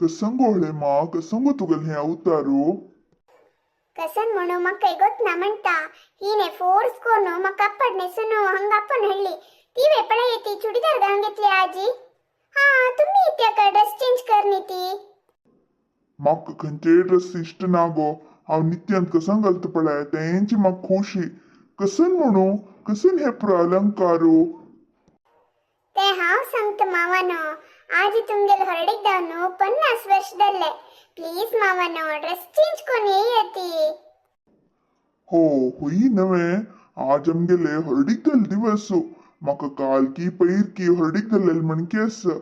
कसंगो हळे मा, कसंगो तुगेले हे अवतारो? कसन म्हणू मक्का ಗೊತ್ತ म्हणता ಹೀನೆ ಫೋರ್ಸ್ ಕೋನು ಮಕ್ಕ ಅಪ್ಪಡ್ನೆ ಸುನು ಹಂಗ ಅಪ್ಪನ ಹಳ್ಳಿ ತೀವೆ ಪಳೆಯತಿ ಚುಡಿದಾರ್ घालून आजी. हा, तुम्ही इत्याक ड्रेस चेंज करनी ती. म्हाका खंयचे ड्रेस इश्ट ना गो. हांव नित्यांत कसंग घालता पळय तेंची म्हाका खोशी. कसन म्हणू, कसन हे पुरो अलंकारो? ते हांव सांगता मावानो, आज तुमगेल हरडीक जावन 50 वर्ष जाल्ले. प्लीज मावानो, ड्रेस चेंज कोन येयती. हो, हुई नवे, आज आमगेले हळदीक जाल्ले दिवस. म्हाका काल की पैर की हळदीक जाल्लेले म्हणके आसा.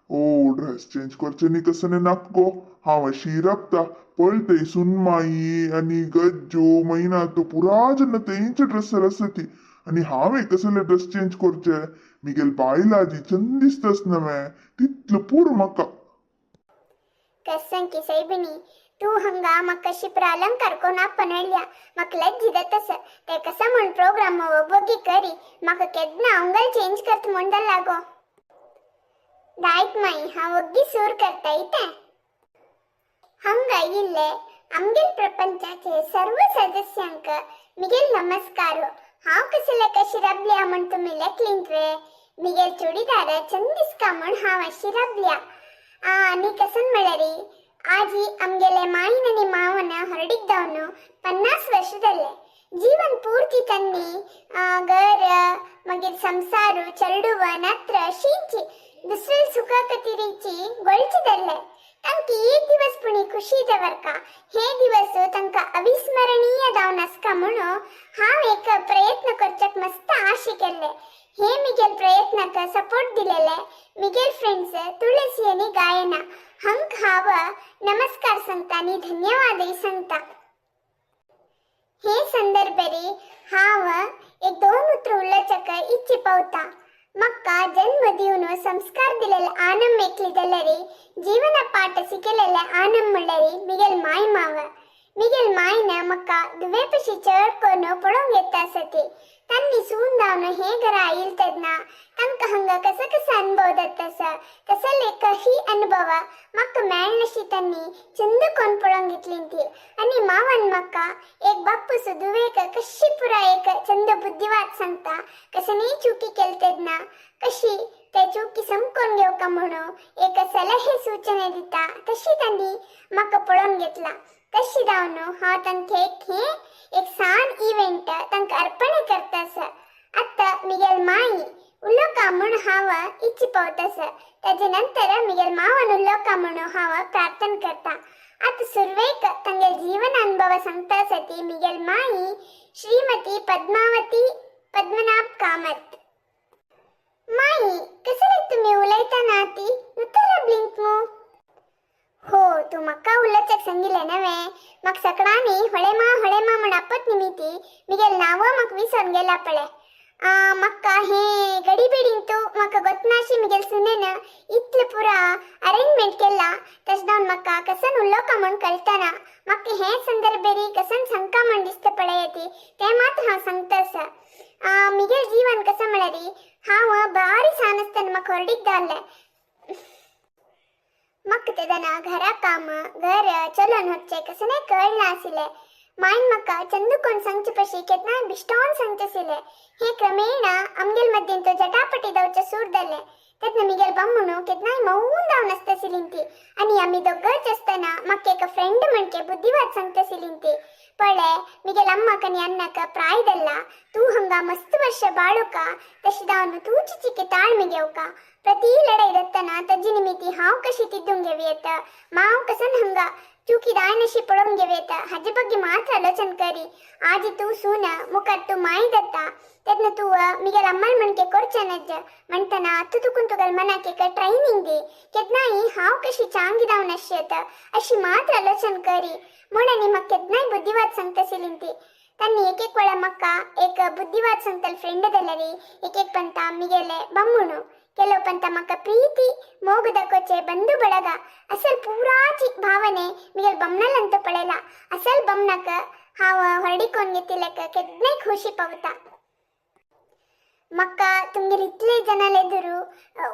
ओ, ड्रेस चेंज करचें न्ही कसं नाक गो. हांव अशी राबता पळय, ते सुनमाई आनी गज्जो मैना तो पुरा जेन्ना तेंचे ड्रेसार आसा ती आनी हांवें कसले ड्रेस चेंज करचे? मिगेल बायल आजी चंद दिसतास नवे, तितलो पुरो म्हाका. कसंकी सैबिणी, तू हंगा म्हाका शिप्र अलंकार कोण आपन हळ्या, म्हाका लज्जी जातस. ते कसा म्हण प्रोग्राम वोगी करी, म्हाका केन्ना अंगल चेंज करत म्हण लागो. दायत माई, हांव वग्गी सूर करता इतें. हंगा इल्ले आमगेल प्रपंचाचे सर्व सदस्यांक मिगेल नमस्कार. हांव कसले कशी राबल्या म्हण तुमी लेखलींतवे? मिगेल चुडीदार चंद दिसका म्हण हांव अशी राबल्या. आनी कसन म्हळ्यारी, आजी आमगेले माईन आनी मावन हरडीक जावन 50 वर्ष जाले. जीवन पूर्ती तन्नी घर, मागीर संसार, चेडूव, नात्र अशींची दुसरे सुखा कतिरीची गोळची जाल्ले. तांकां एक दिवस पुणी खुशी दवरका, हे दिवस तांकां अविस्मरणीय जावन आसका म्हणून हांव एक प्रयत्न करच्याक मस्त आशे केल्ले. हे मिगेल प्रयत्नाक सपोर्ट दिलेले मिगेल फ्रेंड्स तुळसी आनी गायना हंक हांव नमस्कार सांगता आनी धन्यवादय सांगता. हे संदर्भरी हांव एक दोन उतरां उलोवच्याक इच्छे पावता. मक्का जन्म दिवन संस्कार दिलेले आनम मेकली जाल्यारी, जीवನ ಪಾಠ ಸಿಕೆಲೆಲೆ ಆನಮ್ म्हणल्यारी मिगेल माय माव. मिगेल मायन मक्का दुवेपशी चड कोन्न पळोवंक येता आसती. तांणी सून जावन हे घरा आयल तेन्ना तांकां हांगा कसो कसो अनुभव जाता, तसले काही अनुभव म्हाका मेळनाशी तांणी चंद कोन्न पळोवंक घेतली ती. आनी मावान म्हाका एक बापूस दुवेक कशी पुरा एक चंद बुद्धिवाद सांगता, कसनीय चुकी केल तेन्ना कशी ते चुकी समकोन घेवका म्हणून एक सलहे सूचने दिता, तशी तांणी म्हाका पळोवन घेतला. तशी जावन हांव तांकां एक हे एक सान इव्हेंट तांकां अर्पण करतास. आतां मिगेल माई उलोवका म्हूण हांव इच्छी पावतास. ताजे नंतर मिगेल मावन उलोवका म्हणून हांव प्रार्थना करता. आतां सुरवेक तांगेल जीवन अनुभव सांगता आसा ती मिगेल माई श्रीमती पद्मावती पद्मनाभ कामत. माई, कसले तुमी उलयता ना ती नुतर राबलींत मू? हो, तूं म्हाका उलोवच्याक सांगिल्लें नवें? म्हाका सकडांनी होळेमा होळेमा म्हण आपत निमिती मिगेल नांव म्हाका विसोन गेला पळय. म्हाका हे गडिबिडींतू म्हाका गोतनाशी मिगेल सुनेन इतलें पुरा अरेंजमेंट केला. तशें जावन म्हाका कसन उलोवका म्हूण कळटना. म्हाका हे संदर्भेरी कसन सांगका म्हण दिसता पळय ती, तें मात्र हांव सांगता आसा. मिगेल जीवन कसं म्हळ्यारी, हांव बारी सान आसतना म्हाका व्हडीक जाल्लें. म्हाका तेदना घरा काम घर चलोवन वचचें कसलें कळना आशिल्लें. मायन म्हाका चंदू कोण सांगचे पशी केन्नाय बिश्टोन सांगचे आशिल्लें. हे क्रमेण आमगेल मद्दीन तो जटापटी जावचें सूर जालें. तेन्ना मिगेल बामणू केन्नाय मौन जावन आसता आशिल्लीं ती आनी आमी दोगांच आसतना म्हाका एक फ्रेंड म्हणके बुद्धिवाद सांगता आशिल्लीं ती. पळय, मिगेल अम्माक आनी अन्नाक प्राय जाल्ला, तूं हांगा मस्त वर्ष बाळुका. तशें जावन तूं चिचिके ताळमे घेवका. प्रति लढाई जातना ताजी निमित्ती हांव कशी तिद्दूंक घेवयेत, माव कसन हांगा चुकी दायनशी पळोवन घेवयेत, हाजे ಬಗ್ಗೆ मात्र आलोचन करी. आजी तूं सून, मुखार तूं माय जाता तेन्ना तूं मिगेल अम्मल म्हणके करचें नज म्हणटना तूं तुकून तुगेल मनाक एक ट्रेनिंग दी. केन्नाय हांव कशी चांगी जावन आसयत, अशी मात्र आलोचन करी म्हूण आनी म्हाका केन्नाय बुद्धिवाद सांगता आशिल्ली ती. तांणी एक एक वेळा म्हाका एक बुद्धिवाद सांगतले फ्रेंड जाल्यारी, एक एक पंता मिगेले बम्मुणू, ಕೆಲವು ಪಂತ ಮಕ್ಕ ಪ್ರೀತಿ ಮೋಗು ದಕ್ಕೋಚೆ ಬಂಧು ಬಳಗ. ಅಸಲ್ ಪೂರಾಚಿ ಭಾವನೆ ಮಿಗಲ್ ಬಮ್ನಲಂತೂ ಪಳೆಲ. ಅಸಲ್ ಬಮ್ನಕ ಹಾವ ಹೊರಡಿಕೊಂಡ್ ಗೆತ್ತಿಲೆಕ್ಕ ಕೆದ್ನೆ ಖುಷಿ ಪವತ. म्हाका तुमगेर इतले जाणां एदुरू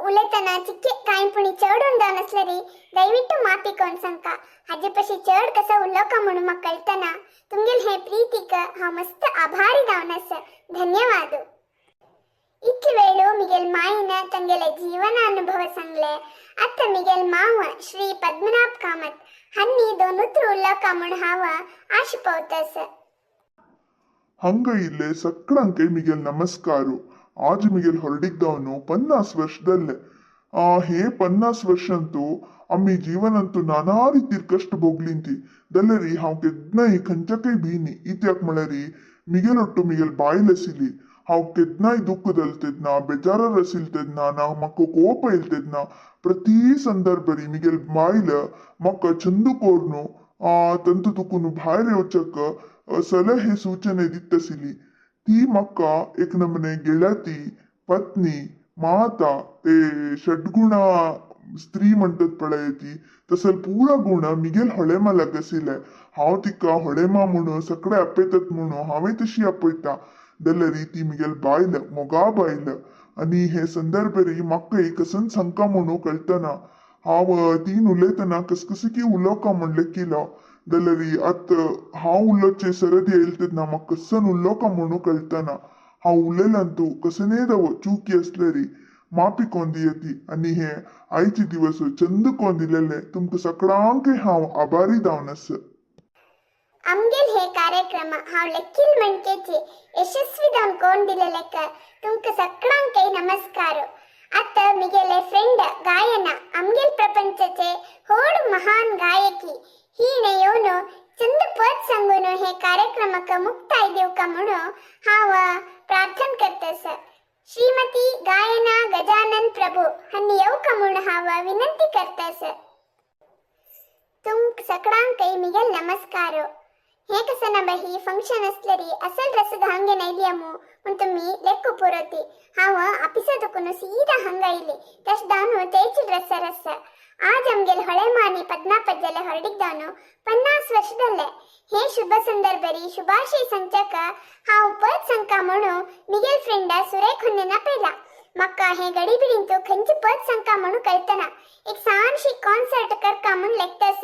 उलयतना चिक्के कांय पुणी चड जावन आसल्यारी दयविट्टू माफी कोण सांगका. हाजे पशी चड कसो उलोवका म्हणून म्हाका कळटना. तुमगेल हे प्रीतीक हांव मस्त आभारी जावन आसा. धन्यवाद. इतले वेळो मिगेल मायन ತಂಗೆಲೆ ಜೀವನಾನುಭವ सांगले. ಅತ್ತ ಮಿಗೆಲ್ ಮಾವ ಶ್ರೀ ಪದ್ಮನಾಭ್ ಕಾಮತ್ ಹನ್ನಿ ದೊನುತ್ರ ಉಲ್ಲೋಕ म्हूण हांव आश पवतस. ಹಂಗ ಇಲ್ಲೇ ಸಕ್ಕಳಂಕೆ ಮಿಗೆಲ್ ನಮಸ್ಕಾರು. ಆಜ್ ಮಿಗೆಲ್ ಹೊರಡಿದ್ದವನು 50 ವರ್ಷದಲ್ಲೇ. ಆ ಹೇ 50 ವರ್ಷಂತೂ ಅಮ್ಮಿ ಜೀವನಂತೂ ನಾನಾ ರೀತಿರ್ ಕಷ್ಟ ಭೋಗ್ಲಿಂತಿ. ದಲ್ಲರಿ ಹಾವ್ ಕೆದ್ನಾಯಿ ಖಂಚಕೈ ಬೀನಿ. ಇತ್ಯಾಕ್ ಮಳರಿ ಮಿಗೆಲೊಟ್ಟು ಮಿಗೆಲ್ ಬಾಯಿಲಸಿಲಿ. ಹಾವ್ ಕೆದ್ನಾಯಿ ದುಃಖದಲ್ತೆದ್ನ, ಬೇಜಾರ ರಸಿಲ್ತೆದ್ನ, ನಾ ಮಕ್ಕ ಕೋಪ ಇಲ್ತೆದ್ನ, ಪ್ರತಿ ಸಂದರ್ಭರಿ ಮಿಗೆಲ್ ಬಾಯಿಲ ಮಕ್ಕ ಚಂದು ಕೋರ್ನು ಆ ತಂತು ತುಕುನು ಭಾಯ್ರೆ ವಚಕ ಸಲಹೆ ಸೂಚನೆ ದಿತ್ತಸಿಲಿ. ती म्हाका एक नमने ಗೆಳತಿ, पत्नी, माता, ते षड्गुणा स्त्री म्हणटात पळय ती तसल पुरा गुण मिगेल होळेमा लागसिले. हांव तिका होळेमा म्हणून सगळे आपयतात म्हणून हांवें तशी आपयता. जाल्यारी ती मिगेल बायल, मोगा बायल. आनी हे संदर्भरी म्हाका कसन सांगका म्हणून कळटना. हांव तीन उलयतना कसकसकी उलोवका म्हण लेखिलो. जाल्यारी आत हांव उलोवचे सरद येयल तेन्ना म्हाका कसन उलोवका म्हणून कळटना. हांव उलयलां तूं कसनेय दव चुकी आसल्यारी माफी कोन दियती. आनी हे आयचे दिवस चंद कोन दिलेले तुमकां सगळ्यांकय हांव आभारी जावन आसा. आमगेल हे कार्यक्रम हांव लेखील म्हणकेचे यशस्वी जावन कोण दिलेलेक तुमकां सगळ्यांकय नमस्कार. आत मिगेले फ्रेंड गायನ आमगेल प्रपंचचे होड महान गायकी हिणे येवन चंद पद सांगून हे कार्यक्रमाक मुक्ताय दिवका म्हणून हांव प्रार्थना करतस. श्रीमती गायना गजानन प्रभु हन्नी येवका म्हूण हांव विनंती करतस. तुमक सगळ्यांकय मिगेल नमस्कार. हे कसं ना बाई फंक्शन असलेरी असल ड्रेस हांगे नैलियमु म्हूण तुमी ಲೆಕ್ಕು ಪುರೋತಿ. हांव ಆಫೀಸ ತುಕುನು ಸೀದಾ ಹಂಗ ಇಲ್ಲಿ ತಶ್ ದಾನು ತೇಚಿ ಡ್ರೆಸ್ಸರ್ ಅಸ್ಸ. ಆಜ್ ಅಮ್ಗೆಲ್ ಹೊಳೆಮಾನಿ ಪದ್ನಾಪಜ್ಜಲೆ ಹೊರಡಿದ್ದಾನು 50 ವರ್ಷದಲ್ಲೇ. हे शुभ संदर्भरी शुभाशय संचक हांव पद संका म्हणू मिगेल फ्रेंड सुरेख होन्नेना पेला. मक्का हे गडिबिडींतु खंयचे पद संका म्हणू कळतना. एक सानशी कॉन्सर्ट करका म्हूण लेखतस.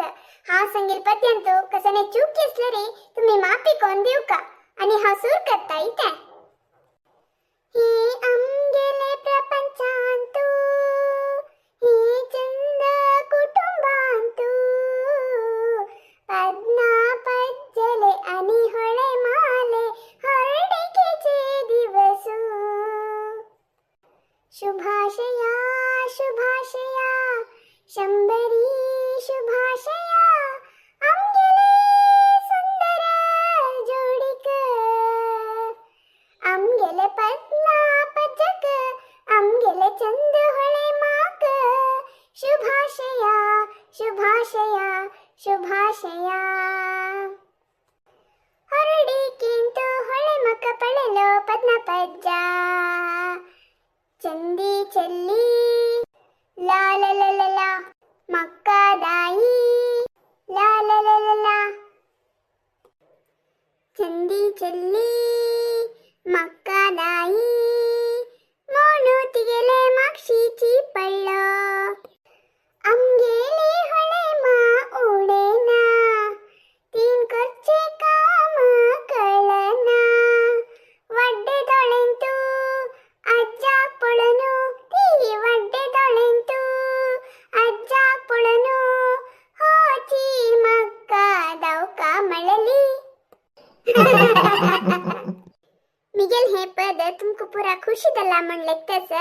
हांव संगील पद्यंतु कसने चूक असलेरी तुम्ही माफी कोण दिवका आणि हांव सूर करता इते. हे आमगेले प्रपंचांतु हे चंद कुटुंबांतु पद्मा पज्जले आणि होळे माले हरडिकेचे दिवसू. शुभाशया शुभाशया शंभरी शुभाशया आमगेले सुंदर जोडीक. आमगेले पद्मा पज्जक आमगेले चंद होळे माक शुभाशया शुभाशया शुभाशया. ಹೊರಡಿಕಿಂತು ಹೊಳೆ ಮಕ್ಕ ಪಳೆಲೋ ಪದ್ಮಪಜ್ಜ ಚಂದಿ ಚೆಲ್ಲಿ ಲಾ ಲ ಲ ಲ ಲ ಮಕ್ಕದಾಯಿ ಲಾ ಲ ಲ ಲ ಲ ಚಂದಿ ಚೆಲ್ಲಿ ಮಕ್ಕದಾಯಿ ಮೋನು ತಿಗೆಲೆ ಮಾಕ್ಷಿಚಿ ಪಳ್ಳೋ. आमगेले होळे मा उडेना तीन करचे काम कळना. वड्डे दोळेंतू अज्जाक पळोवनु ती वड्डे दोळेंतू अज्जाक पळोवनु होची मक्का दवका मळली. मिगेल हे पद तुमकां पुरा खुशी दल्ला म्हण लेखतस.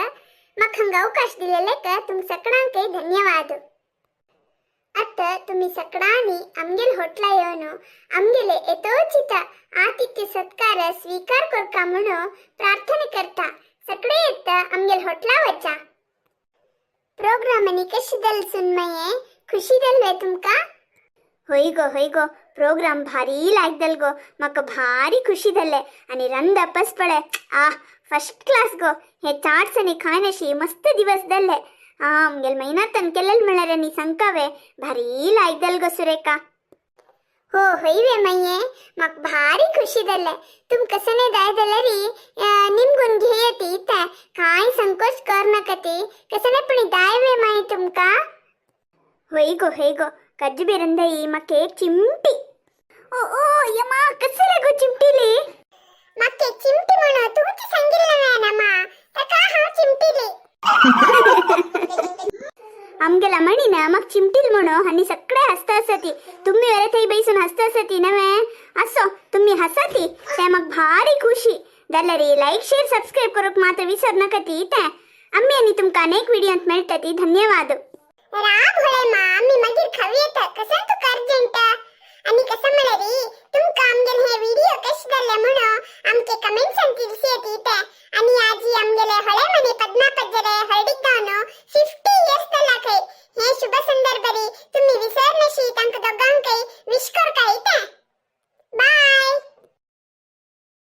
म्हाका हांगा अवकाश दिलेलेक तुम सगळ्यांकय धन्यवाद. ಅತ್ತ तुम्ही सगळ्यांनी आमगेल होटला येवन आमगेले यथोचित आतिथ्य सत्कार स्वीकार करका म्हणून प्रार्थना करता. सगळे येत आमगेल होटला वचा. प्रोग्राम आनी कशी दल सुनमये खुशी दलवे तुमका? होय गो होय गो, प्रोग्राम भारी लायक दल गो. म्हाका भारी खुशी जाले आनी रंद पस पळे आ फर्स्ट क्लास गो. हे चाट्स आनी खायनशी मस्त दिवस दल्ले. आ आमगेल मैनातन केलेल म्हळ्यार नी संकावे भारी लायक दल गो सुरेखा. हो हय वे माये, म्हाका भारी खुशी जाले. तुम कसं जाय जाल्यार निमगून घेयती इता, कांय संकोच कर नाका. ती कसं पण जाय वे माये तुमका? होय गो, होय गो. कज्जू बी रंदई म्हाका एक चिमटी. ओ ओ यमा, कसले गो चिमटीली? माके चिमटी म्हणून तुमची सांगितलं ना मा, ताका हांव चिमटिली. आमगेला म्हणीन म्हाका चिमटील म्हणून आनी सगळे हसता आसती. तुम्ही वरे थंय बैसून हसता आसती नवे. असो, तुम्ही हसती ते म्हाका भारी खुशी. जाल्यार लायक, शेअर, सबस्क्राईब करूक मात्र विसर नाका ती. ते आम्ही आनी तुमकां अनेक व्हिडियोत मेळटा ती. धन्यवाद. राग होळे मा, आम्ही मागीर खावयेत. कसं तुका अर्जंट? आणि कसं म्हणा तुमका आमगेले हे व्हिडिओ कशे जाल्ले म्हणून आमचे कमेंट्सान तिळसी येत. आणि आजी आमगेले हळे मने पद्मा पज्जरे हळदीक दावन शिफ्ट.